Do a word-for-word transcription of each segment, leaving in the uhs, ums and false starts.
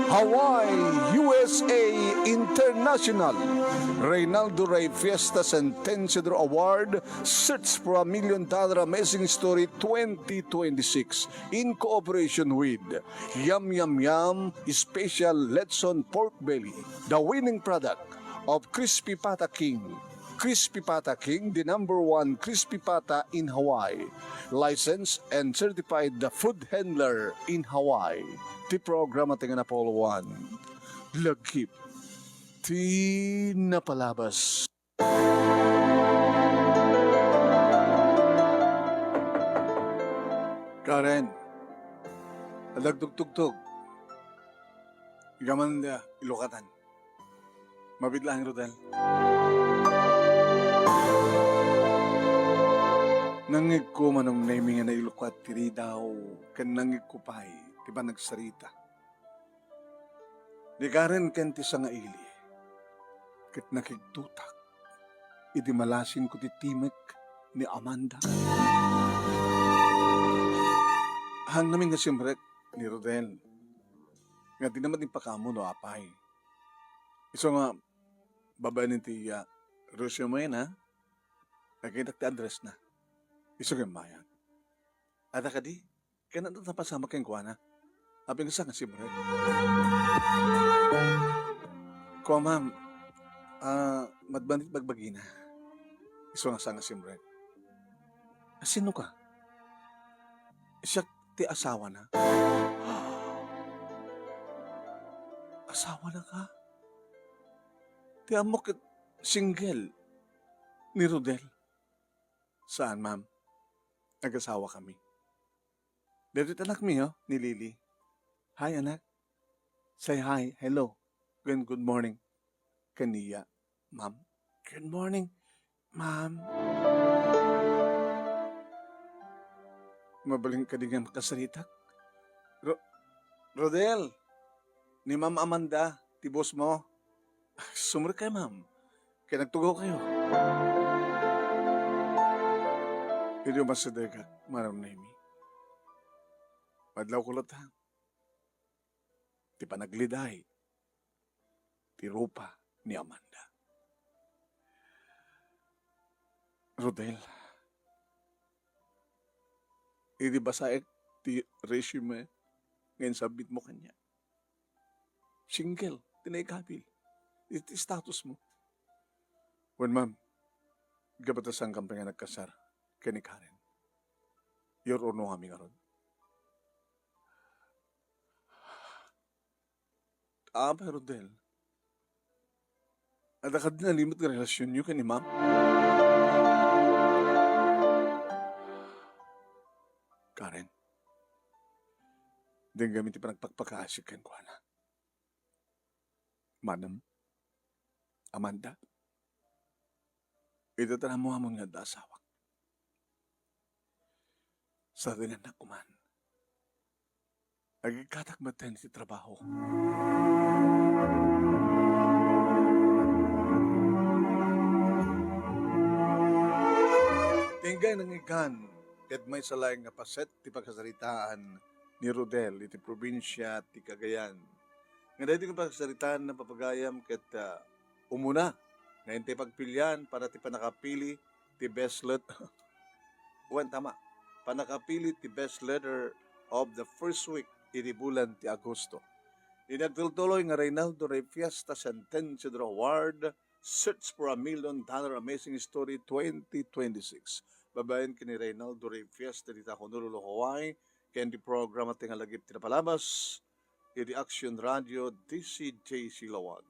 Hawaii, U S A International. Reynaldo Rey Fiesta Centennial Award, Search for a Million Dollar Amazing Story twenty twenty-six, in cooperation with Yum Yum Yum Special Lechon Pork Belly, the winning product of Crispy Pata King. Crispy Pata King, the number one crispy pata in Hawaii. Licensed and certified the food handler in Hawaii. Ti programa ti nga napolo one. Lagip ti napalabas. Karen, adda agtugtugtog. Ikaman da, ilukatan. Mabiit laeng, Rodel. Nangngegko, Manong Nemy, nga nailukat ti ridaw, ken nangngegko pay ti panagsarita. Ni Karen ken ti sangaili, ket nakigtotak idi malasingko ti timek ni Amanda. Hangnamin nga simrek ni Rodel nga dina met impakaammo no apay. Isu nga, babaen ti, ah, resume na, nakitak ti address na. Isu nga imbayag. Adda kadi? Ken adda napasamak kenkuana. Apay nga saan nga simrek? Kua, ma'am, ah, madman ti bagbagina. Isu nga saan nga simrek. A, sino ka? Siak ti asawana. Asawana ka? Ti ammok ket single ni Rodel. Saan, ma'am. Nag-asawa kami. Daytoy ti anakmi, oh, ni Lily. Hi, anak. Say hi, hello, and good morning kaniya, ma'am. Good morning, ma'am. Mabalin kadi nga makasaritak? Ro-, Rodel, ni Ma'am Amanda, ti boss mo. Sumrek kayo, ma'am. Kaya nagtugaw kayo. Idi umasidegak, Manong Nemy. Madlaw kulot, ha? Ti panagliday ti rupa ni Amanda. Rodel, idi basaek ti resume nga insubmit mo kaniak, single ti naikabil iti status mo. Wen, ma'am, gapu ta saan ka pay nga nagkasar ken ni Karen. Your Honor, kami ngarud. Apay, Rodel, adda kadi nalimot nga relasionyo ken ni Ma'am? Karen, denggamin ti panagpakpakaasi kenkuana. Manong Amanda, ita ti ammoamon nga adda asawak. Sadinannak koman. Agikkatak metten iti trabaho. Ti inggay nangikkan, ket maysa laeng nga paset ti pakasaritaan ni Rodel iti probinsia ti Cagayan. Nga daytoy nga pakasaritaan nga papagayam ket, ah, umuna nga intay pagpilian para ti pannakapili ti best let-, wen, tama, pannakapili ti best letter of the first week iti bulan ti Agosto. Idi agtultuloy nga Reynaldo Rey Fiesta Centennial Award, Search for a Million Dollar Amazing Story twenty twenty-six. Babaen ken ni Reynaldo Rey Fiesta dita Honolulu, Hawaii, ken ti programa ti nga lagip ti napalabas iti Action Radio D C J C Laoag.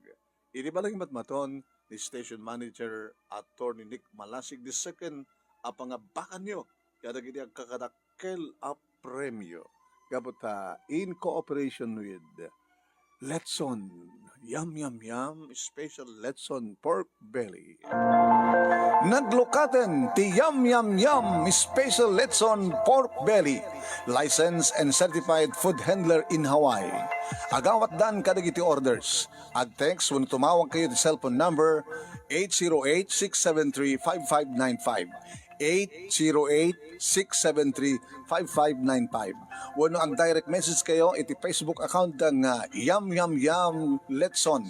Iti balay matmaton ni Station Manager Attorney Nick Malasig the second a pangabakanyo kadagiti agkakadakkel a premio gapu ta in cooperation with Letson Yum Yum Yum Special Letson Pork Belly. Naglukaten ti Yum Yum Yum Special Letson Pork Belly, licensed and certified food handler in Hawaii. Agawatdan kadagiti orders. Ag-text wenno tumawag kayo ti cellphone number eight zero eight, six seven three, five five nine five. eight zero eight, six seven three, five five nine five. Wenno ag-direct message kayo iti Facebook account da nga Yam Yam Yam Letson.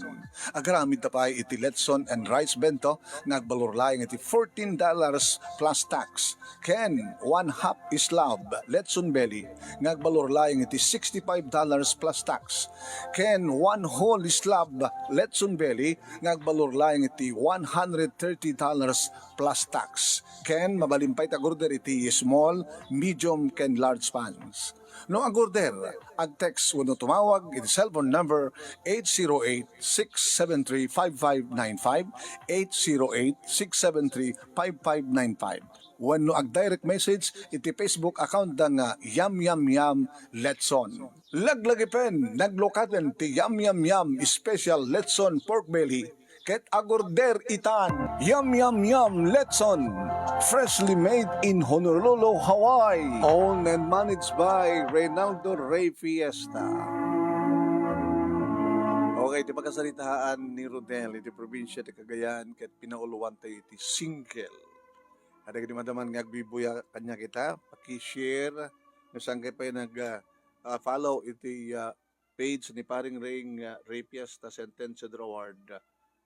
Agaramid ta pay iti Letson and Rice Bento nga agbalor laeng iti fourteen dollars plus tax. Ken one half slab Letson Belly nga agbalor laeng iti sixty-five dollars plus tax. Ken one whole slab Letson Belly nga agbalor laeng iti one hundred thirty dollars plus tax. Ken mabalin pay ti ag-order iti small, medium, ken large pans. No ag-order, ag-text wenno tumawag iti cellphone number eight zero eight, six seven three, five five nine five, eight zero eight, six seven three, five five nine five. Wenno ag-direct message iti Facebook account da nga Yam Yam Yam Letson. Laglagipen, naglukaten ti Yam Yam Yam Special Letson Pork Belly ket ag-order itan. Yam Yam Yam Letson, freshly made in Honolulu, Hawaii. Owned and managed by Reynaldo Rey Fiesta. Okay, ti pakasaritaan ni Rodel iti probinsya ti Cagayan ket pinauluan tayo iti single. Adda kadi madaman nga agbibuya kaniak ita, paki-share. No saan kayo pay nag, ah, ah, follow iti, ah, page ni Paring Ring, ah, Rey Fiesta Sentencia Award,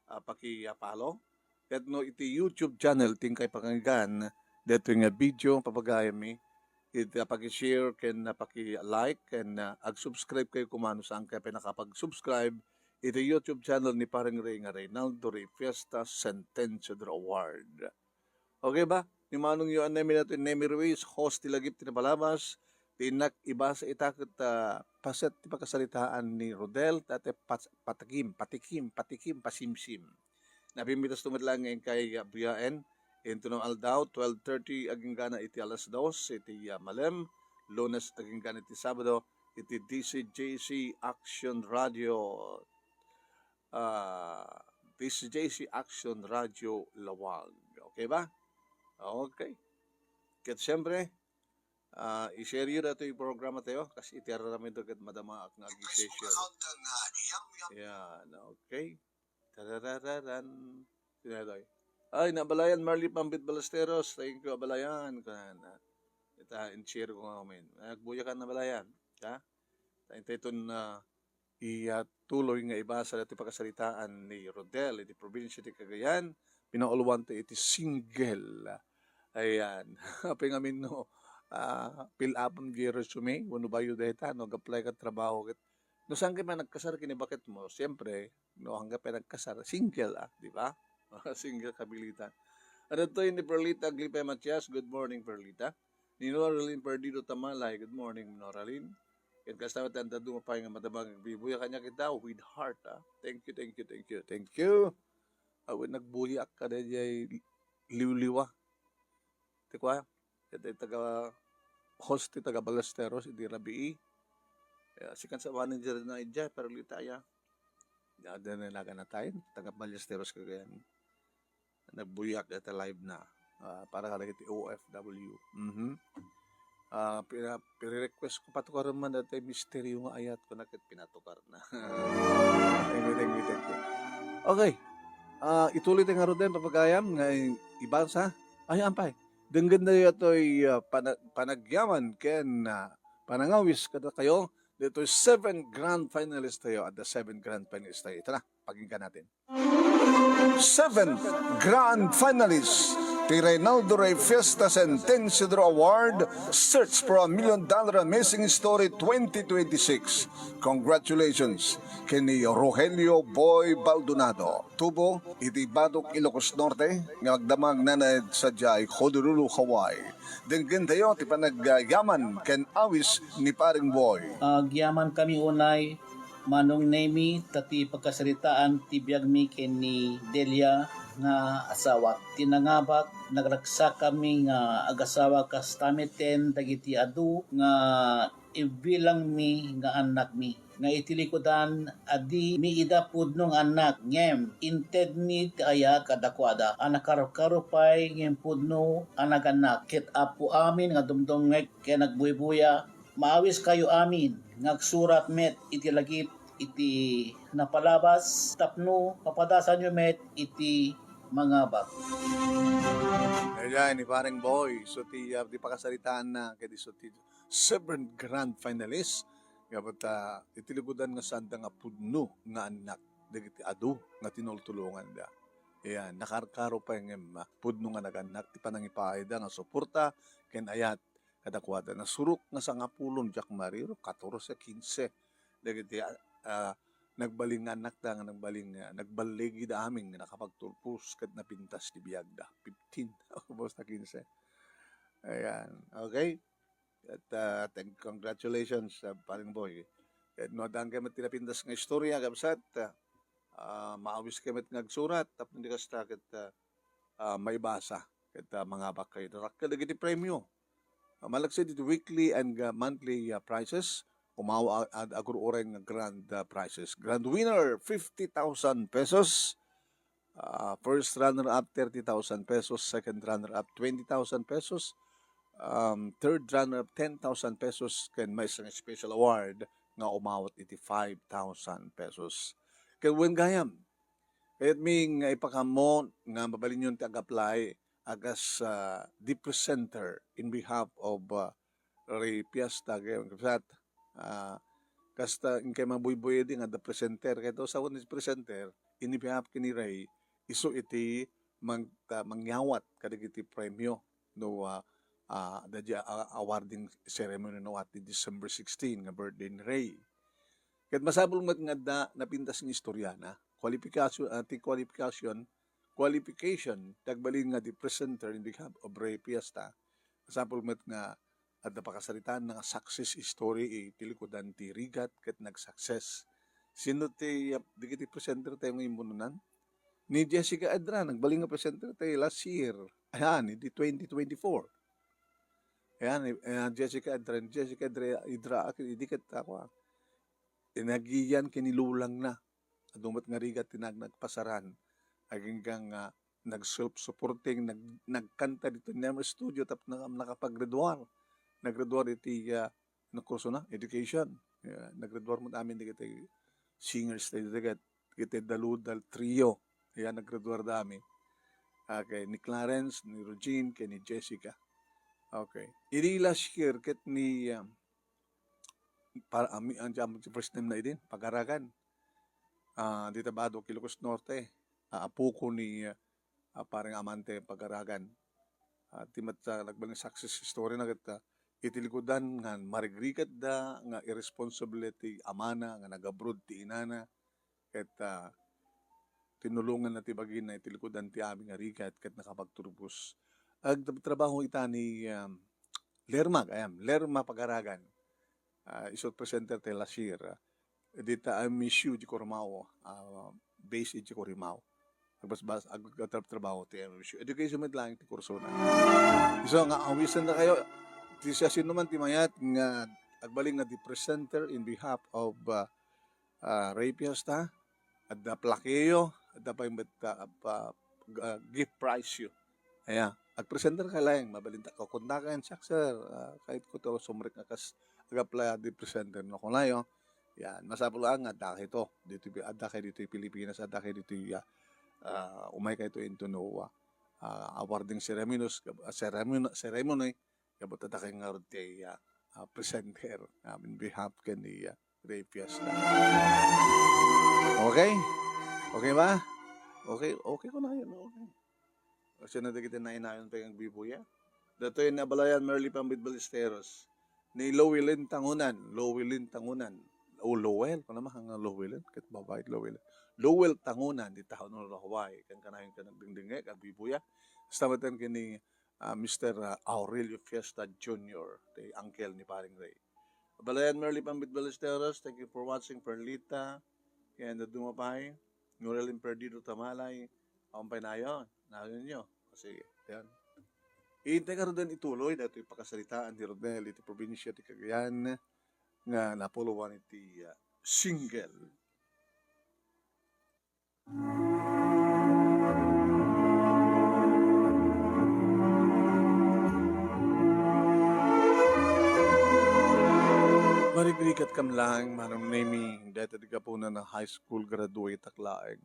ah, paki-, ah, follow. Ket no iti YouTube channel, ti inkay pakanggan, detoy nga video, papagayami, iti, ah, paki-share, ken, ah, paki-like, ken, ah, ag-subscribe kayo koma no saan kayo pay nakapag-subscribe iti YouTube channel ni Paring Ring nga Reynaldo Rey Fiesta Sentencia Award. Okay ba? Ni Manong Yohan Nemi nato, Nemi Ruiz, host ti lagip ti napalabas, ti innak ibasa ita ket, ah, paset ti pakasaritaan ni Rodel, ta ti pat-, patikim, patikim, patikim, pasimsim. Napimitasto met laeng nga inkay, ah, buyaen, intono aldaw, twelve thirty, aginggana iti alas dos, iti, ah, malem, Lunes, aginggana iti Sabado, iti D C J C Action Radio. Ah, D C J C Action Radio Lawag. Okay ba? Okay. Ket siyempre, ah, i-share yo datoy programa tayo, kas iti aramid ket madamaak nga ag-share. Yan, okay. Tararararan. Sino itoy? Ay, nabalayan, Marley Pambit Ballesteros. Thank you, abalayan. Kan, ah, ita, in-share ko nga amin. Nagbuya ka, nabalayan. Ha? Ta intay ton, ah, iyatuloy nga ibasa dati pakasaritaan ni Rodel iti probinsya ti Cagayan, pinauluan ti iti single. Ayan. Apay ngamin no, ah, fill upon di resume, wenno bayo dayta, no, ag-apply ka trabaho ket, no, saan ka man nagkasar kini baket mo, siyempre, no, hanggang pa nagkasar, single, ah, di ba? Single kabilitan. Ano to, ni Perlita Aglipay Matias? Good morning, Perlita. Ni Noralyn Perdido Tamalay, good morning, Noralyn. Ken kasta met ti anda dumapay nga madamag agbibuya kaniak ita with heart, ah. Thank you, thank you, thank you, thank you. Awan nagbuyak ka daydiay liwliwa. Ti kua, iti taga host ti taga Ballesteros, iti rabii. Ya, sikan sa manager na idya, pero litaya. Ya, dyan na ilagan na tayo, taga Ballesteros, Cagayan. Nagbuyak ita live na, ah, para kadagiti O F W. Mhm. Ah, pina-, pire-request ko, patukaren man dati misteryo nga ayat ko na ket pinatukar na. Thank you, thank you, thank you. Okay. Ah, ituloy tayo nga Rodel, papagayam, nga i-, ibasa. Ay, ampay. Denggen tayo atoy, ah, pana-, panagyaman ken, ah, panangawis kadakayo. Ditoy seven grand finalist tayo, at the seven grand finalist tayo. Ito na, pakinggan natin. Seventh Grand Finalist, ti Reynaldo Rey Fiesta Sentencia Draw Award, Search for a Million Dollar Amazing Story twenty twenty-six. Congratulations ken ni Rogelio Boy Baldonado, tubo iti Batok, Ilocos Norte, nga agdamag nanad sadiay Honolulu, Hawaii. Denggen tayo ti panagyaman ken awis ni Paring Boy. Agyaman kami unay, Manong Nemi, ta ti pakasaritaan ti biagmi ken ni Delia nga asawak. Ti nangabak, nagragsakami nga agasawa kas tameten dagiti adu nga ibbilangmi nga annakmi, nga iti likudan, a di mi ida pudno nga annak, ngem intedmi ti ayat kadakuada a nakarukaro pay ngem pudno a nagannak. Ket Apo amin nga dumdumngeg ken agbuybuya, maawiskayo amin nga agsurat met iti lagip iti napalabas tapno papadasanyo met iti Mangabak. Daydiay ni Pareng Boy, isu ti, ah, di pakasaritaanna, ket isu ti seven grand finalist. Nga ba't, ah, itiligudan nga sanda nga pudno nga annak dagiti adu nga tinultulonganda. Ayan, nakarkaro pay ngem, ah, pudno nga nagannak ti panangipayda nga suporta ken ayat kadakuada. Nasurok nga sangapulo ni Jack Mariro, katorse, kinse. Dagiti, ah, ah, nagbalin nga annakda nga nagbalin nga nagballigida amin nga nakapagturpos ket napintas ti biagda. Fifteen, ubos na kinse. Ayan. Okay? At, ah, thank, congratulations, ah, Pareng Boy. Ket no adda kay met ti napintas nga istorya, kabsat, ah, ah, maawiskay met nga agsurat tapno di kasta ket, ah, ah, maibasa ket, ah, mangabak kayo. Dakkel dagiti premio. Ah, malaksid iti weekly and, ah, monthly, ah, prizes, umaw-, ah, ag-, agur-uray nga grand, ah, prizes. Grand winner, fifty thousand pesos. Ah, first runner-up, thirty thousand pesos. Second runner-up, twenty thousand pesos. Um, third runner-up, ten thousand pesos. Ken maysa nga special award nga umawat iti five thousand pesos. Ken wen gayam, kayatmi nga ipakammo nga mabalinyon ti ag-apply a kas, ah, the presenter in behalf of, ah, Rey Fiesta. Kaya, kabsat, ah, kasta inkay mabuybuy idi nga the presenter. Kaya to, sa presenter, in behalf ken ni Rey, isu iti mang-, ta-, mangyawat kadagiti premio no, ah, ah, adda diay, ah, awarding ceremony no at December sixteen nga birthday ni Rey. Ket masapul met nga adda napintas nga istoriana. Qualification, ah, ti qualification, qualification, ti agbalin nga the presenter in behalf of Rey Fiesta. Masapul met nga adda pakasaritaan nga success story iti likudan ti rigat ket nag-success. Sino ti, ah, dagiti presenter tayo nga immununan? Ni Jessica Edra, nagbalin nga presenter tayo last year. Ayan, iti twenty twenty-four. Ayan, eh, ah, Jessica Edra, Jessica Edra, Idra, akin, idi ket ako, ah. Inagiyan ken ni lulangna. Adu met nga rigat ti nag-, nagpasaran. Agingga nga nag-self-supporting, nag-, nagkanta dito Nemer Studio, tapno nga nakapag-graduar. Nag-graduar iti, ah, ano kurso na? Education. Yeah, nag-graduar met amin dagiti singers tayo, dagiti, dagiti Daludal Trio. Yeah, nag-graduar dami. Okay, ni Clarence, ni Regine, ken ni Jessica. Okay. Idi last year, ket ni, um, para, ami, ang, ang first name na idin, Pagaragan. Ah, dita Badoc, Ilocos Norte. Ah, apo ko ni, ah, ah, parang Amante Pagaragan. Ah, ti met, ah, nagbalin success story na ket, ah, iti likudan nga marigrigatda, nga irresponsible ti amana, nga nag-abroad ti inana, ket, ah, tinulonganna ti bagina iti likudan ti amin nga rigat ket nakapagturbos. Agtrabaho ita ni, um, Lerma, ayan, Lerma Pagaragan. Ah, isu presenter ti last year, ah. Dita M S U di Coramao, ah, based iti Coramao. Agbasbas, ag-, agtratrabaho ti M S U. Education met laeng ti kursona. Isu nga, awisan na kayo, ti siasino man ti mayat nga agbalin nga the presenter in behalf of, ah, ah, Rey Fiesta, adda plakeyo, adda pay met, ah, pa-, ah, gift prize yo. Aya, agpresenter ka laeng, mabalinta ka kontaken, "Siak, sir, ah, kayat ko to sumrek nga kas ag-apply a di presenter," no, kunayo. Yan, masapul nga adda kayo to, dito, adda kayo dito Pilipinas, adda kayo dito, ah, ah, umay kayo to into no, ah, ah, awarding ceremonies, ah, ceremony, ceremony, Kabot ta dakay ngarud ti, ah, ah, presenter, ah, in behalf ken ni, ah, Rey Fiesta. Okay? Okay ba? Okay, okay ko na yun, okay. Kasi na dagiti nainayon pa yung bibuya. Datoy ni Abalayan Merly Pambit Ballesteros. Ni Lowelyn Tangunan, Lowelyn Tangunan. O Lowell, kung naman hanggang Lowelyn, ket babae Lowelyn. Lowell Tangunan, di taon ng Hawaii, kan kanayon ka nagdingdingay, kag bibuya. Basta matan kini ah, Mister, ah, Aurelio Fiesta Junior, ti uncle ni Paring Ray. Abalayan Merly Pambit Ballesteros, thank you for watching, Perlita, ken Dumapay, Norelin Perdido Tamalay, awan pay nayon, nayon nyo. Sige, yan. Intay ka Rodel ituloy, datoy pakasaritaan ni Rodel iti probinsya ti Cagayan, nga napuluan iti, ah, single. Marigrigat kam laeng, Manong Nemi, dayta di gapuna nga high school graduate ak laeng.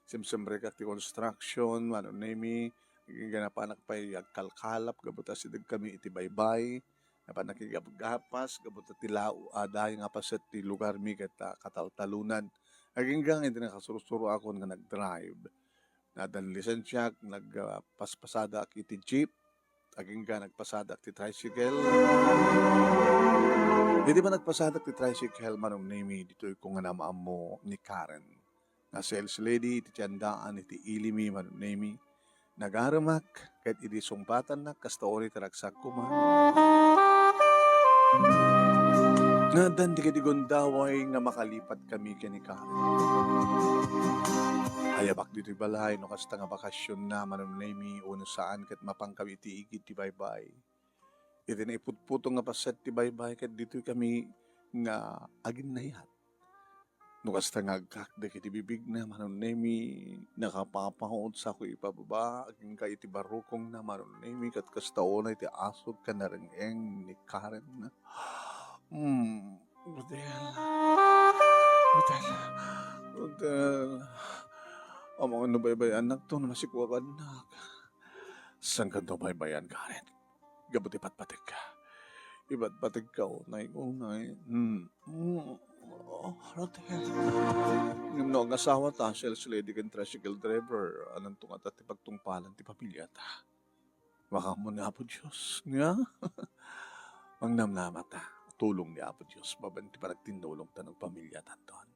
Simsimrekak ti construction, Manong Nemi, agingga napanak pay agkalkalap gapu ta asidegkami iti baybay. Napanak igapgapas gapu ta ti lao a dayeng a paset ti lugarmi ket, ah, kataltalunan. Agingga nga idi nakasursuroakon nga nagdrive, nadan lisensiak, nag, ah, paspasadak iti jeep, agingga nagpasadak ti tricycle. Idi ba nagpasadak ti tricycle, Manong Nemi, ditoy ko nga naam-ammo ni Karen nga sales lady iti tiandaan iti ilimi, Manong Nemi. Nagaremak, ket idi sungbatannak, kasta unay ti ragsak koma. Nadan dagiti gundaway nga makalipat kami ken ni Karen. Ayabak ditoy balay no kasta nga bakasionna, Manong Nemi, wenno saan ket mapankami iti igid ti baybay. Iti naiputputong nga paset ti baybay ket ditoy kami nga aginnayat. No kasta nga agkakdek iti bibigna, Manong Nemi, nakapapaut sako ipababa, agingga iti barukongna, Manong Nemi, ket kasta unay ti asog ken nareng-eng ni Karen. Hmm, Rodel. Rodel. Rodel. Amangan no baybay-annakto no nasikuabannak. Saan kanto baybay-an, Karen? Gapu ti patpategka. Ipatpategka unay, unay. Hmm. Hmm. Oh, Rodel. Ngem no agasawata, sales lady ken tricycle driver, ananto ngata ti pagtungpalan ti pamiliata? Makaammo ni Apo Dios nga mangnamnamata. Tulong ni Apo Dios babaen ti panagtinnulongta no agpamiliatanton.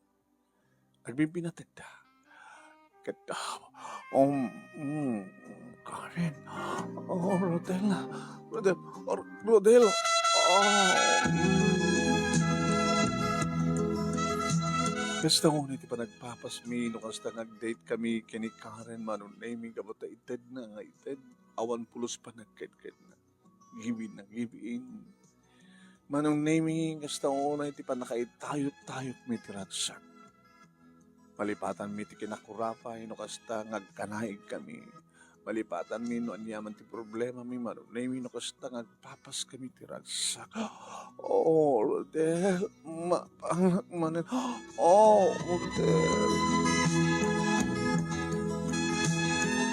Agbigbinatekta. Ket, ah, um, mm, Karen. Oh, Rodel. Rodel. Or-, Rodel. Oh. Kasta unay ti panagpapasmi no kasta nga ag-date kami ken ni Karen, Manong Nemi, gapu ta itedna nga ited. Awan pulos panagkedkedna. Give in na give in. Manong Nemi, kasta unay ti pannakaitayot-tayotmi ti ragsak. Malipatanmi ti kinakurapay no kasta nga agkanaigkami. Malipatanmi no aniaman ti problemami, Manong Nemi, no kasta nga agpapaskami ti ragsak. Oh, Rodel, mapanganak manen. Oh, Rodel.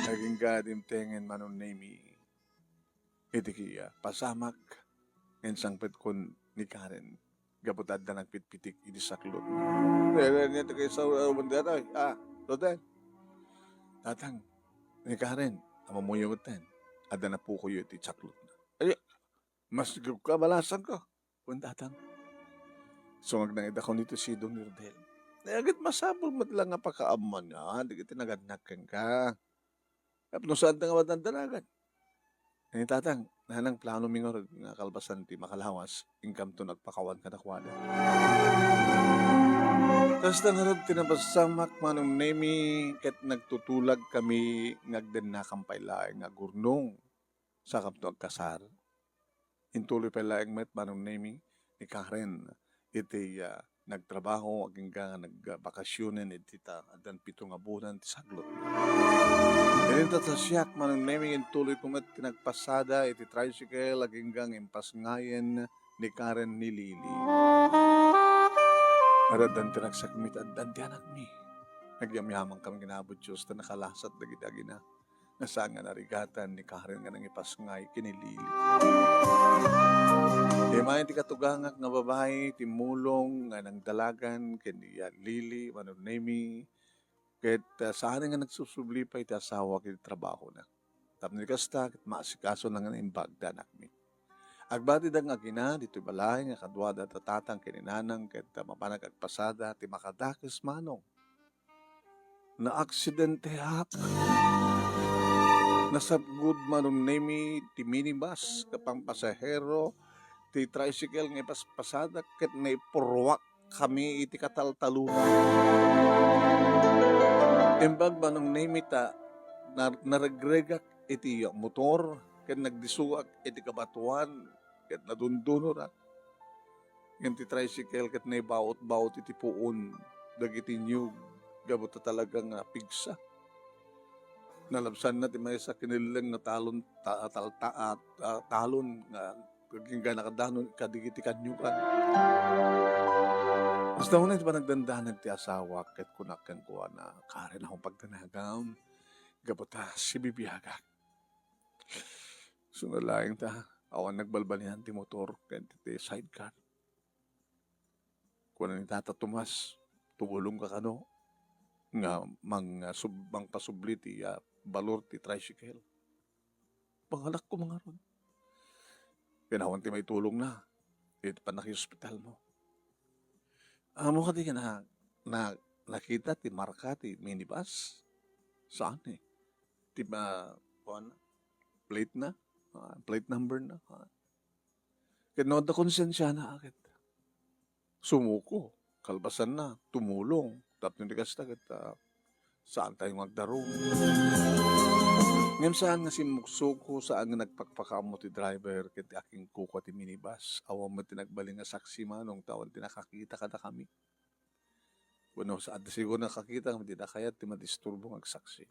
Agingga dimtengen, Manong Nemi. Iti kiya, pasamak, ngem sangpetkon ni Karen, gapu ta adda nagpitpitik iti saklot. Kaya niya taga sa, uh, datoy, ah, Rodel. Tatang, ni Karen, amamoyo metten, adda napukoyo iti saklot. Ay, mas ka, balasan ka. Kun tatang. Sungag na idakon iti sidong ni Rodel. Ay, agit masapul met lang nga pakaammoan nga, dagiti nagannak kenka. Tapno saan nga wadnan dalagan. Ni tatang, nanang plano mi ngarud nga kalpasan ti makalawas, inkamto nagpakawan kadakuada. Kasta ngarud ti napasamak, Manong Nemi, ket nagtutulag kami nga agdennakan pay laeng nga agurnong. Sakapto agkasar. Intuloy pay laeng met, Manong Nemi, ni Karen iti, ah, nagtrabaho agingga nga nagbakasionen iti ta addan pito nga bulan ti saglot. Iti ta siak, Manong Nemi, intuloy ko met ti nagpasada iti tricycle agingga nga impasngayen ni Karen ni Lily. Araddan ti ragsakmi ta addan ti anakmi. Nagyamyaman kami ken Apo Dios ta nakalasat dagiti agina. Nga saan nga narigatan ni Karen nga nangipasngay ken ni Lily. Immay ti katugangak nga babai, timmulong nga nangdalagan ken ni Lily, Manong Nemi, ket, ah, saan nga nagsusubli pay ti asawak iti trabahona. Tapno kasta, ket maasikaso na nga naimbag ti anakmi. Agbati da nga agina ditoy balay nga kaduada da tatang ken ni nanang ket, ah, mapanak agpasada ti makadakes manong. Naaksidenteak. Nasapgud, Manong Nemi, ti minibus nga pangpasahero ti tricycle nga ipaspasadak ket naipurruak kami iti kataltalunan. Imbag, Manong Nemi, ta nar-, naregregak iti motor ket nagdisuak iti kabatoan ket nadundunorak. Ngem ti tricycle ket naibaot-baot iti puon dagiti niyog gapu ta talaga nga pigsa. Nalabsanna ti maysa kinelleng nga talon, ta-, talta-, ah, ta-, talon nga agingga nakadanon kadagiti kanyogan. Basta unay ti panagdandanag ti asawak, ket kunak kenkuana, "Karen, awan pagdanagam, gapu ta sibibiagak." Suna laeng ta, awan nagbalbalian ti motor ken ti sidecar. Kuna ni Tata Tomas, "Tumulongka kano nga mang-, sub-, mangpasubli ti, ah, balor ti tricycle." Pangalakko ngarud. Ken awan ti maitulongna iti pannakihospitalmo. Ammom kadi nga na, na, nakita ti marka ti minibus? Saan, eh. Ti, ah, kuan, plate na? Ah, plate number na? Ah. Ket no adda konsensiana, ket sumuko. Kalpasanna, tumulong. Tapno di kasta, ket, ah, saan tayo nga agdaro? Ngem saan nga simmuksuko, saan nga nagpakpakaammo ti driver ket ti akinkukua ti minibus. Awan met ti nagbalin nga saksi, Manong, ta awan ti nakakita kadakami. Wenno, sa-, adda siguro nakakita nga di na kayat ti madisturbo nga agsaksi.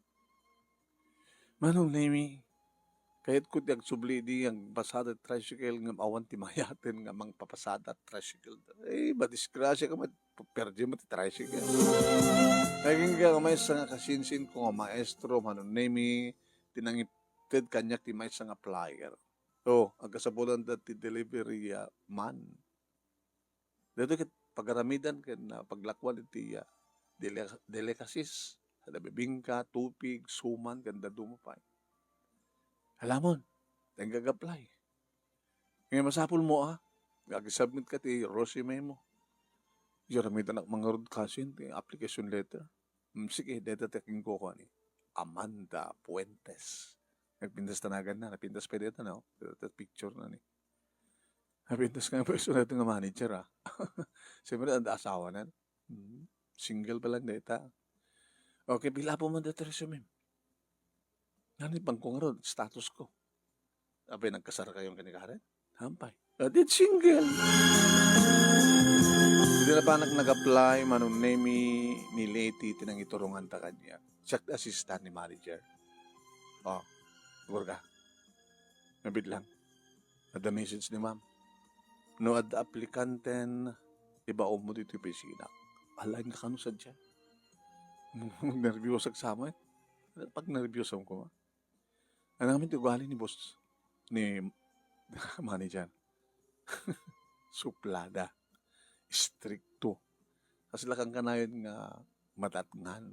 Manong Nemi, kayatko ti agsubli idi agpasada ti tricycle ngem awan ti mayaten nga mangpapasada ti tricycle. Eh, madisgrasya ka, mad-, perdem ti tricycle. Nagingga nga maysa nga kasinsinko nga maestro, Manong Nemi, ti nangited kaniak ti maysa nga flyer. Oh, agkasapulanda ti delivery, ah, man. Daytoy ket pagaramidan ken, ah, paglakuan iti, ah, deli-, delicacies. Ada bibingka, tupig, suman, ken dadduma pay. Alamon, dayta nga ag-apply. Nga masapulmo, ah, nga ag-submit ka ti resume mo. Yaramidanak ngarud kasin ti application letter. Mm, sige, dayta ti akinkukua ni Amanda Fuentes. Nagpintas ta naganna, napintas pay dayta, no? Dayta picture na ni. Napintas nga personato nga manager, ah. Siyempre, adda asawanan. Mm, single pa lang dayta. Okay, pila po man dayta resume? Nani bangko ngarud, status ko. Apay, nagkasar kayo ken ni Karen? Hampay. Ah, di single. Idi na panak nag-apply, Manong Nemi, ni Leti ti nangituronganta kaniak. Siak ti assistant ni manager. Oh, siguro ka. Mabit lang. Adda message ni ma'am. No adda aplikanten, ibaonmo ditoy opisina. Alaen nga kano sadiay. Nerbiosek sa met. Pagnerbiosam koma. Ania ngamin ti ugali ni boss, ni manager? Suplada. Istrikto. Kasla kankanayon nga madatngan.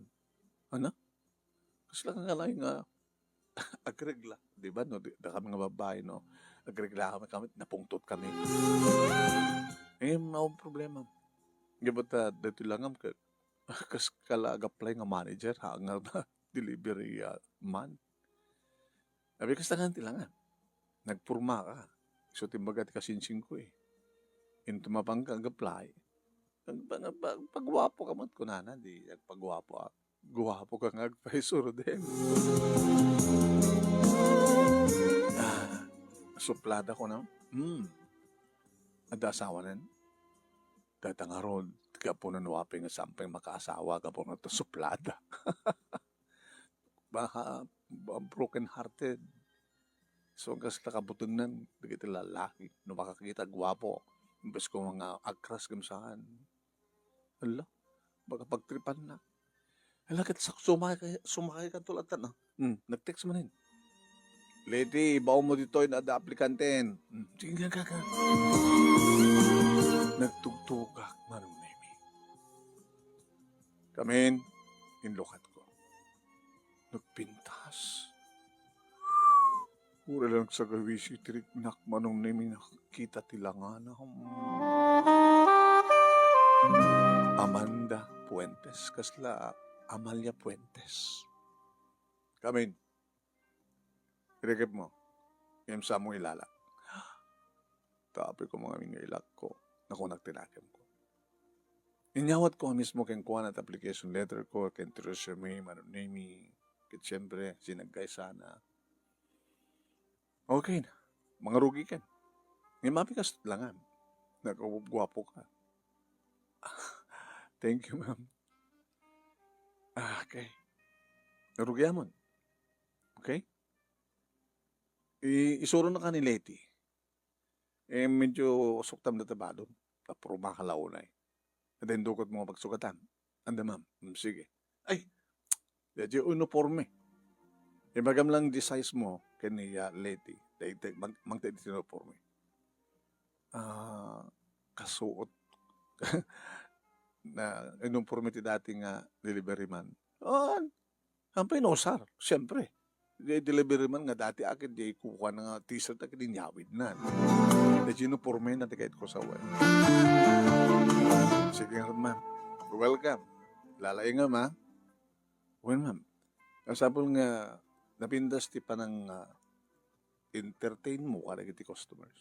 Ano? Kasla kankanayon nga agregla. Di ba, no? Di, da kami nga babae, no? Agregla kami, kami, napungtot kami. Eh, mao problema. Di ba ta, dito lang ang ka-, kas kala ag-apply nga manager, ha, nga delivery, ah, man. Abi, kasta nga ti langan. Nagporma ka. So, timbaga ti kasinsinko, eh. Inton mapanka ag-apply, pag-, pag-, pag-, pagguapo ka met, kunana, di, pagguapo, ah. Guapo ka nga agpaisuro din. Ah, suplada ko na. Hmm. Adda asawanan? Dayta ngarud, gapu no apay nga saan pay makaasawa, gapu no ta suplada. Baka, ba-, broken hearted. So, kasla kabutengnan, dagiti lalaki, no makakita, guapo. Imbes ko nga agkras, gamsaan. Ala, baka pagtripanna. Ala, ket sak-, sumakay, sumakay ka tulatan, ah. Hmm, nag-text manen. "Lady, ibaonmo ditoy no adda aplikanten." Hmm, sige, kaka. Nagtugtugak, Manong Nemi. Kamin, inlukatko. Nagpintas. Uray la nagsagawisi ti riknak, Manong Nemi, nakita ti langanam. Amanda Fuentes, kasla Amalia Fuentes. Kamin, irikipmo, ngem saanmo ilala. Tapay ko mangamin nga ilakko, nakunak ti nakemko. Inyawatko a mismo kenkuana ti application letter ko, ken ti resume, Manong Nemi, ket siempre, sinagkaysana. Okay na. Mangarugi ken. Ngem apay kas langan. Nagguapo ka. Thank you, ma'am. Ah, okay. Narugiamon. Okay? I-, isuro na ka ni Leti. Eh, medyo suktam na tabadon. Tapos rumakalaw na eh. Ita indukot mo nga pagsukatam. Anda, ma'am? Hmm, sige. Ay, diay uniforme. Ibagam lang diay size mo ken ni, ah, Leti. Dayta, mag-, mangted iti uniforme. Ah, kasuot. Na, uniforme ti dati nga delivery man. Ah, Haanpay nausar, siempre. Diay delivery man nga dati akin, diay kukuana nga t-shirt akin, inyawidna. Diay uniformena ti kayatko sawen. Sige ngarud, ma'am. Welcome. Lalaingam, ha? Wen, ma'am. Masapul nga napintas ti panang, ah, entertain mo kadagiti customers.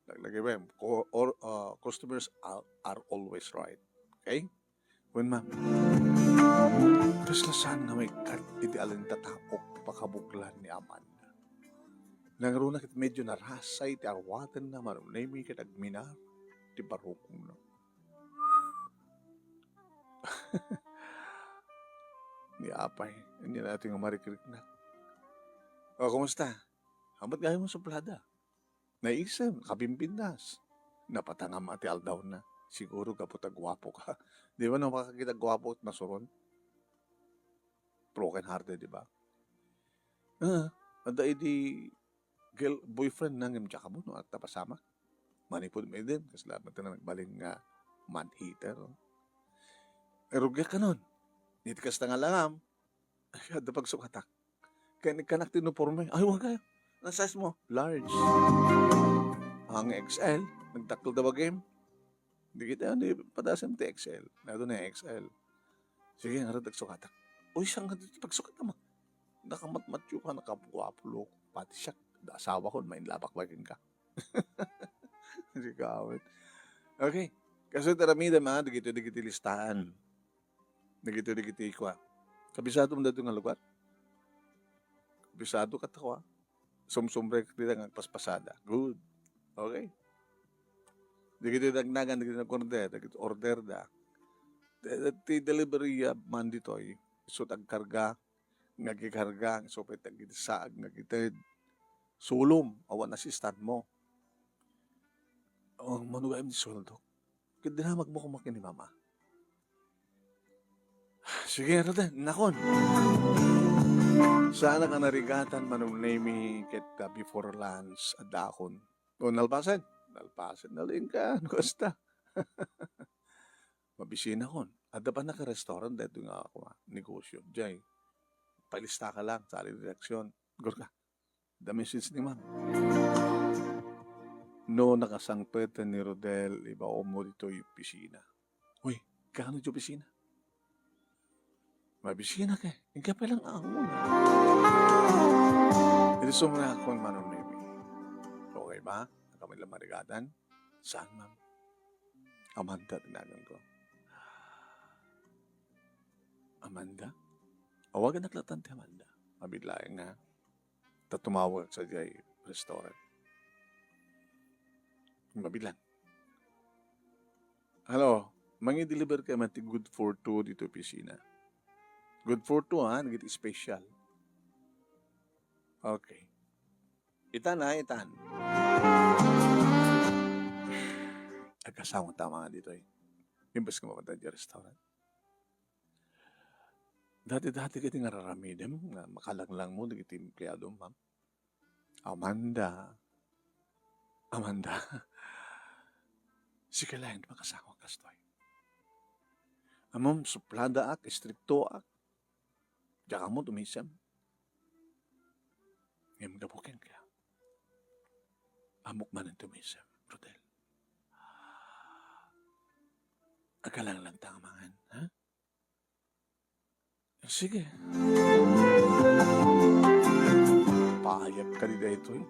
Laglagibaem, co-, or, ah, customers are, are always right. Okay? Wen, ma'am. Kasla saan nga maikkat iti alintataok ti pakabuklan ni Amanda. Nangruna ket medyo narasay ti awatenna, manunemi ket agminar ti barukongna. Ni apay, ania daytoy nga marikriknak. O, kumusta? Haanmo gayam nga suplada? Naisem, kabimbinnas. Napatangam ti aldawna. Siguro gapu ta guapo ka. Di ba no makakita guapo ket masuron? Broken hearted, di ba? Ah, adda idi girl, boyfriend na ngem diak ammo no adda pasamak. Manipud met idi, kasla met ti nagbalin nga man-hater. Ay, rugiak kanon. Iti kasta nga langam, ay, adda pagsukatak. Ken ikkanak ti uniforme. Ay, wa kay. Anong size mo? Large. Ang X L, nagdakkel da bagim. Di kita, di padasem ti X L. Nato na X L. Sige, ngarud, agsukatak. Uy, saan nga dito pagsukat naman? Nakamatmatyo ka, nakaguapo, loko. Pati siya, da asawa ko, mainlapak ba ka? Di ka awit. Okay. Kaso taramida, mga, dagito, dagiti listahan. Dagito, dagiti kua. Kabisado mo dito nga lugar? Kabisado ka ta kua. Sumsumrek dita nga agpaspasada. Good. Okay. Dagiti nagnagan, dagiti nag-order, dagiti order da. Ti, ti delivery, ah, man ditoy. So, agkarga, nga agkarga, so, pwede agsaag, nga agitid. Sulom, awan assistant mo. Oh, mano gayam ti sueldo? Ket dinamagmo koma ken ni Mama. Sige, ngarud, nakon. Saanak a narigatan, manunemi ket, ah, before lunch, adda akon. O, nalpasen? Nalpasen, nalingka. Ano kasta? Mabisinakon. Adda pay naka-restaurant daytoy nga, kua, negosyo. Jay, pailista ka lang, sali direksyon. Gor ka. The message ni ma'am. No nakasangpeten ni Rodel, ibaonmo ditoy opisina. Uy, kaano ti opisina? Mabisina ka. Inka pa lang angon. Iti sumrek akon, Manong Nemi. Okay ba? Kami lang marigatan? Saan, ma'am? Amanda, tinagan ko. Amanda? Awagan ak latta ti Amanda. Mabiit laeng nga ta tumawag sadiay restaurant. Mabilang. Hello, mangi-deliver kay man ti Good for Two dito opisina. Good for Two, ha? Nagit special. Okay. Itan, ha? Itan. Agkasama ta mga dito, eh. Imbes nga mapunta di restaurant. Dati-dati kadi nga raramidem nga makalanglang mo dagiti empleyado, ma'am. Amanda. Amanda. Sika laeng ti makasangok kastoy. Ammom, supladaak, istriktoak. Diak ammo tumisem. Ngem gapu kenka, ammok manen tumisem, Rodel. Agalanglang ta nga mangan, ha? Sige. Paayat kadi daytoy.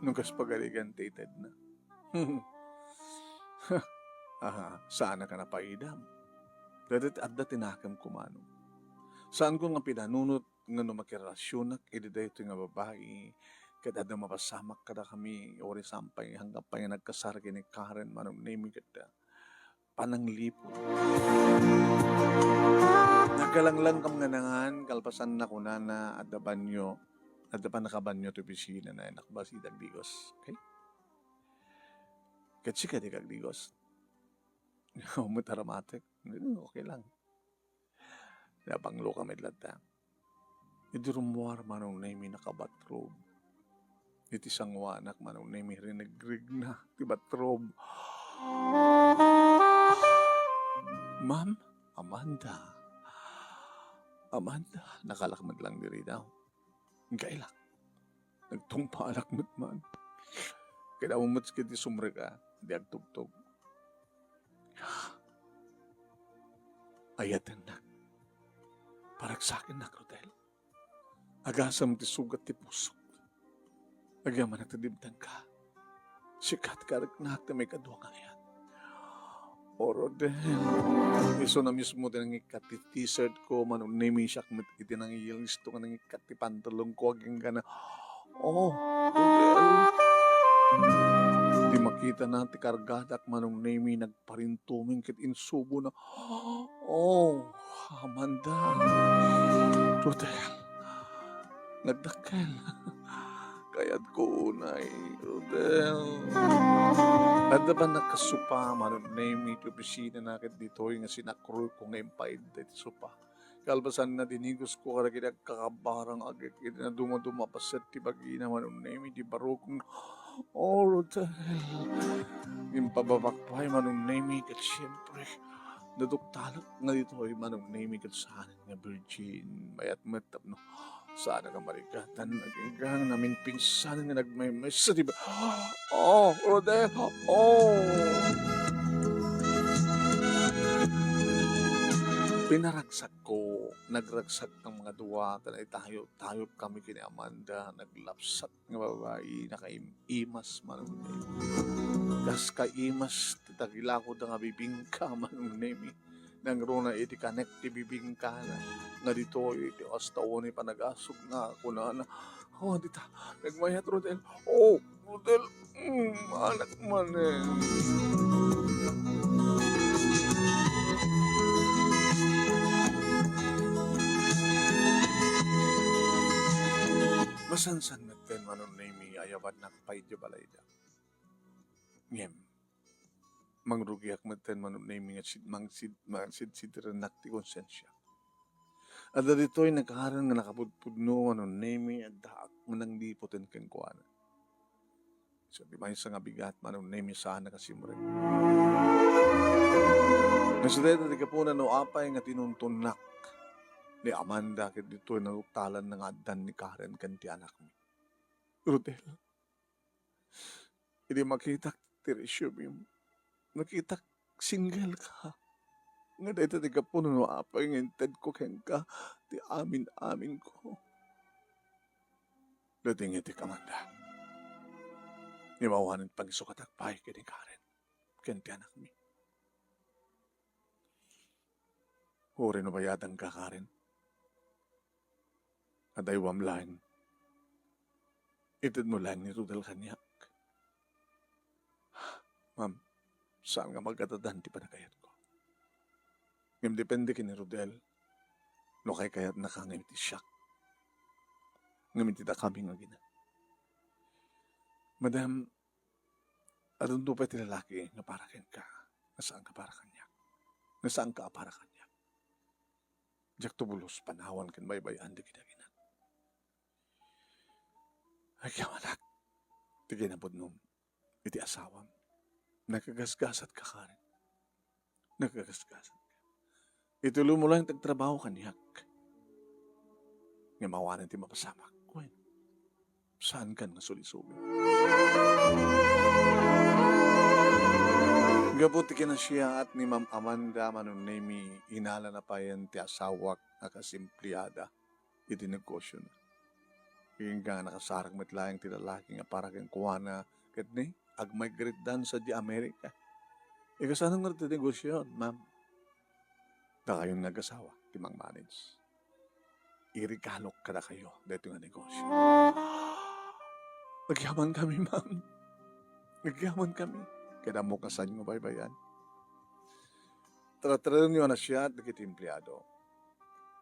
No kas pagarigan ti itedna. Aha, saan ka napaidam. Daytoy adda ti nakem kumano. Saanko nga pinanunot nga no makirelasionak idi daytoy nga babai, ket adda mapasamak kadakami, uray saan pay, anggapo pay nga nagkasar ken ni Karen, Manong Nemi, ket, ah, panangliput. Nagkalanglang kam nga nangan, kalpasanna kunana, adda banyo, adda pannakabanyo ti opisina na, anak, basi dagdigos. Okay? Ket sika, dika agdigos. Met aramatek. Okay lang. Napanglo kami latta. Idi rummuar, Manong Nemi, nakabatrobe. Iti sanguanak, Manong Nemi, rinegrigna ti batrobe. "Ma'am, Amanda. Amanda," nakalak met lang diri daw. Inkailak. Nagtungpalak met man. Kinaumot ket ti sumrek a, di agtugtog. Ayatennak. Paragsakennak, Rodel. Agasem ti sugat ti pusok. Agyamanak ta dimtengka. Sika ti kariknak ti maikadua nga ayat. O, Rodel, isuna mismo ti nangikkat ti t-shirt ko, Manong Nemi, siak met iti nangiyalisto nga nangikkat ti pantalon ko, agingga na. O, Rodel. Di makitana ti kargadak, Manong Nemi, nagparintumeng ket insubona. O, Amanda. Rodel. Nagdakkel. Kayatko unay, Rodel. Adda pay nakasupa, Manong Nemi, ti opisinana ket ditoy nga sinakroyko nga impaidda iti supa. Kalpasanna, dinigos ko kadagiti agkakabarang agek iti nadumaduma a paset ti bagina, Manong Nemi, ti barukong. O, Rodel. Impababak pay, Manong Nemi, ket siempre, naduktalek nga ditoy, Manong Nemi, ket saan nga virgin, mayat met tapno saan nga marigatan, agingga naminpinsan nga nagmaymaysa ti ba-, o, Rodel, o! Pinaragsakko, nagragsak nga mga dua, ta naitayo-tayo kami ken ni Amanda, naglapsat nga babai, nakaim-imas, Manong Nemi. Kas kaimas ti tagilako da nga bibingka, Manong Nemi. Nangruna iti kanek ti bibingkana. Nga ditoy, iti asta uni panagasugna, kunana, "O, dita, nagmayat, Rodel. O, Rodel, mm, anak manen." Masansan met ken, Manong Nemi, nga ayabadnak pay iti balayda. Ngem, mangrugiak metten, Manong Nemi, nga sid-, mangsid-, mangsidsidirennak ti konsensia. Adda ditoy nakaaren nga nakapudpudno, Manong Nemi, addaak nga nangliputen kenkuana. Isu ti maysa nga bigat, Manong Nemi, saan a kasimrek. Nga dayta ti gapuna no apay nga tinuntonnak ni Amanda ket ditoy naduktalanna nga addan ni Karen ken ti anakmi. Rodel, idi makitak ti resume-m, nakitak single ka. Nga dayta ti gapuna no apay nga intedko kenka ti amin-aminko. Nadingitek, Amanda. Ngem awanen pangisukatak pay ken ni Karen ken ti anakmi. Uray no bayadanka, Karen, adaywam laeng. Itedmo laeng ni Rodel kaniak. Ma'am, saan nga magadadan ti panagayatko. Ngem depende ken ni Rodel no kaykayatnaka ngem iti siak. Ngem iti dakami nga agina. Madam, adunto pay ti lalaki nga para kenka, nga saanka para kaniak. Nga saanka a para kaniak. Diak tubulos panawan ken baybay-an dagiti aginak. Agyamanak ti kinapudnom iti asawam. Nakagasgasatka, Karen. Nakagasgasatka. Ituloymo laeng ti agtrabaho kaniak. Ngem awanen ti mapasamak. Wen, saankan nga sulisugen. Gapu ti kinasiaat ni Ma'am Amanda, Manong Nemi, inalana payen ti asawak a kasimpliada iti negosiona. Agingga nga nakasarag met laeng ti lalaki nga para kenkuana ket ni, agmigrate dan sadiay Amerika. Ikasano ngarud ti negosion, ma'am? Dakayon nga agasawa ti mangmanage. Iregalok kadakayo daytoy nga negosio. Agyamankami, ma'am. Agyamankami. Ket ammok nga saanyo nga baybay-an. Taratarenyo a nasiaat dagiti empleado.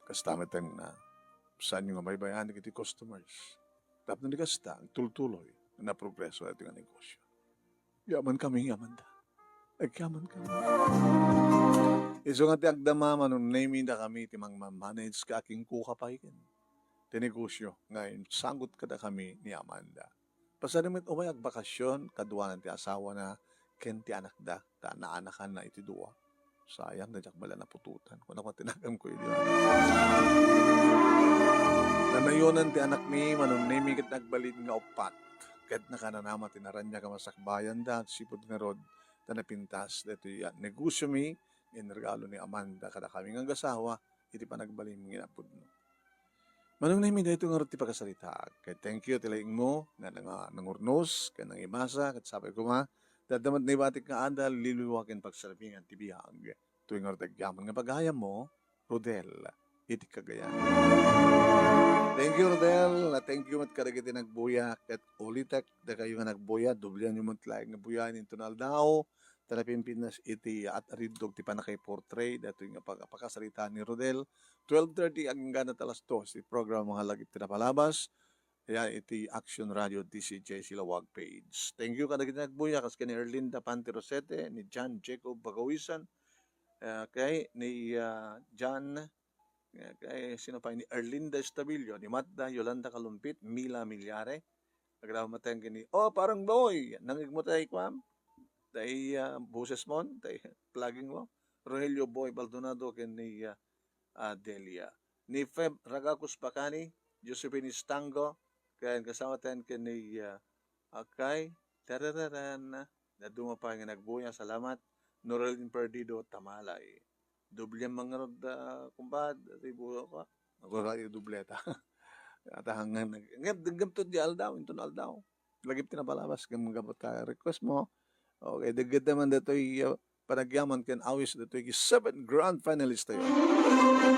Kasta met nga saanyo nga baybay-an dagiti customers. Tapno di kasta, agtultuloy nga naprogreso daytoy nga negosio. Agyamankami, Amanda. Agyaman kami. Isu nga ti agdama, Manong Nemi, dakami ti mangmamanage ket akingkuka pay ken ti negosio nga insagut kadakami ni Amanda. Pasadi met umay agbakasyon kaduanan ti asawana ken ti anakda, ta naanakanna iti dua. Sayang, diak bala naputotan. Kuna ko, tinagamko idi. Nanayonan ti anakmi, Manong Nemi, ket nagbalin nga uppat. Ket nakananama ti naraniag a masakbayanda, sipud ngarud, ta napintas daytoy a negosiomi, inregalo ni Amanda kadakami nga agasawa, iti panagbalin nga inapudno. Manong Nemi, daytoy ngarud ti pakasaritaak. Ket thank you ti laingmo nga nanga-, nangurnos ken nangibasa, ket sapay koma, dadda met naibatik nga adal, liwliwa ken pagserbian ti biag. Toy ngarud agyaman nga pagayammo, Rodel, iti Cagayan. Thank you, Rodel. Thank you met kadagiti nagbuya, ket ulitek dakayo nga nagbuya, doblianyo met laeng nga buyaen inton aldaw, ta napimpintas iti at-aridog ti pannakaiportray daytoy nga pag-, pakasarita ni Rodel. Twelve thirty agingga ta alas dos ti programa nga lagip ti napalabas. Ayan, iti Action Radio D C J Silawag page. Thank you kadagiti nagbuya, kas ken ni Erlinda Pante Rosete, ni John Jacob Bagawisan, ah, kay ni, ah, John, ah, kay sino pa, ni Erlinda Estabillo, ni Matda, Yolanda Kalumpit, Mila Milyare. Agraw maten ken ni, oh, Parang Boy, nangigmo tay kuam? Tay, ah, boses mon, tay plugging mo? Rogelio Boy Baldonado ken ni, ah, ah, Delia. Ni Feb Ragacos Bacani, Josephine Estango, ken kasamaten ken ni, ah, Akay, tarararan, naduma pay nga nagbuya, salamat, Norel Perdido, Tamalay. Doble man ngarud, ah, kumpad, ti buso ko. Nagkaka-, dobleta. Ata hanggang nag-, ngem, ngem to di aldaw, inton aldaw. Lagip ti napalabas, ngem gapu ta request mo. Okay, dagiti man datoy, uh, panagyaman ken awis datoy seven grand finalist tayo.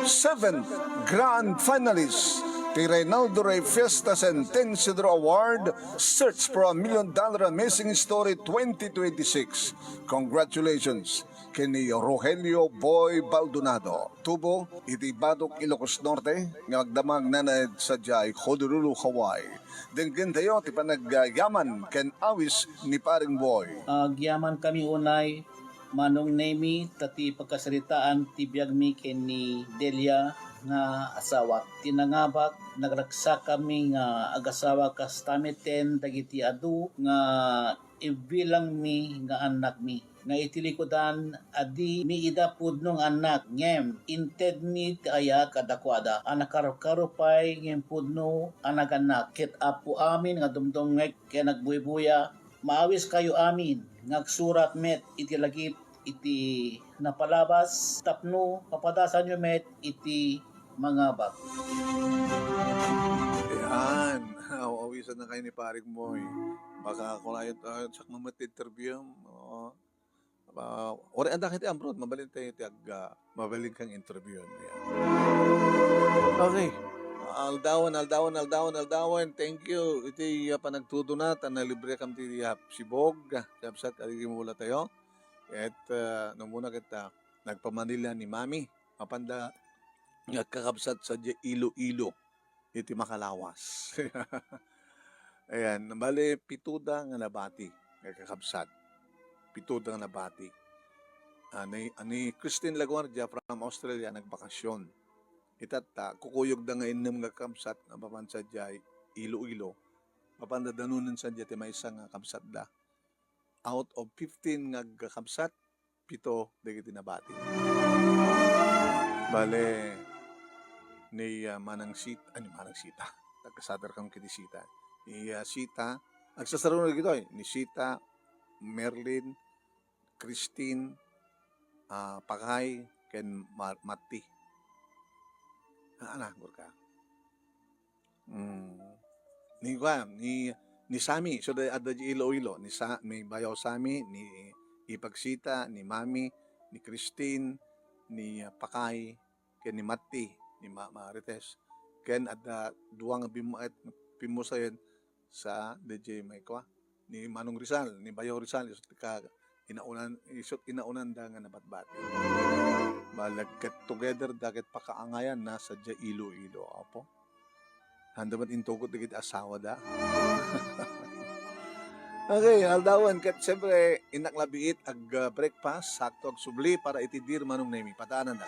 Seven grand finalist ti Reynaldo Rey Fiesta Sentencio Draw Award, Search for a Million Dollar Amazing Story twenty twenty-six. Congratulations ken ni Rogelio Boy Baldonado. Tubo iti Batok, Ilocos Norte, nga agdamag nanad sadiay Honolulu, Hawaii. Denggentayo ti panagyaman ken awis ni Paring Boy. Agyaman kami unay, Manong Nemi, ta ti pagkasaritaan ti biagmi ken ni Delia nga asawak. Ti nangabak, nagragsak kami nga agasawa kasta metten dagiti adu nga ibilangmi nga annakmi, nga iti likudan, a di mi ida pudno nga annak, ngem intedmi ti ayat kadakuada a nakarukaro pay ngem pudno a nagannak. Ket Apo amin nga dumdumngeg ken agbuybuya, maawiskayo amin nga agsurat met iti lagip iti napalabas tapno papadasanyo met iti mangabak. Ayan. Aw-awisan na kayo ni Paring Moy. Baka ako layo, ah, sakmo met interview. Oo. Ah, ori, anda kayo ti abroad, mabalin tayo ti ag-, ah, mabalin kang interview. Ayan. Okay. Aldawan, aldawan, aldawan, aldawan. Thank you. Iti, ah, panagtuduna, ta nalibre kam ti, ah, sibog. Sabsat, aligimula tayo. Et, ah, no muna kita, nagpamanila ni Mami. Mapanda, nagkakabsat sa Iloilo. Iti makalawas. Ayan, bale, pito da nga nabati, nga kakabsat. Pito da nga nabati. Ah, ni, ni Christine Laguardia from Australia, nagbakasyon. Itatta, kukuyog da nga innem nga kakabsat, nga mapan sadiay Iloilo. Mapan da danunen sadiay ti maysa nga kabsat da. Out of fifteen nga kakabsat, pito dagiti nabati. Bale, ni, ah, Manang Sit-, ay, ni Manang Sita. Nagkasadar kami kiti Sita. Ni, ah, Sita, agsasarungod dagitoy, ni Sita, Merlin, Christine, ah, Pakay, ken Mar-, Matti. Ah, ana, gurka. Mm. Ni kuan, ni, ni Sami, so, da-, adda di Iloilo, ni Sa-, ni Bayaw Sami, ni Ipag Sita, ni Mami, ni Christine, ni, ah, Pakay, ken ni Matti, ni Ma-, Marites. Ken adda dua nga bimmaet, pimmusayen sa D J Mike, wa? Ni Manong Rizal, ni Bayaw Rizal, isu ti ka-, inaunan, isu ti inaunanda nga nabatbati. Balag get together da ket pakaangayan na sadiay Iloilo, apo. Handa met intugot dagiti asawa da. Okay, aldawen ket siyempre, innak labiit ag, ah, breakfast, sakto agsubli para iti Dear Manong Nemi. Pataananda.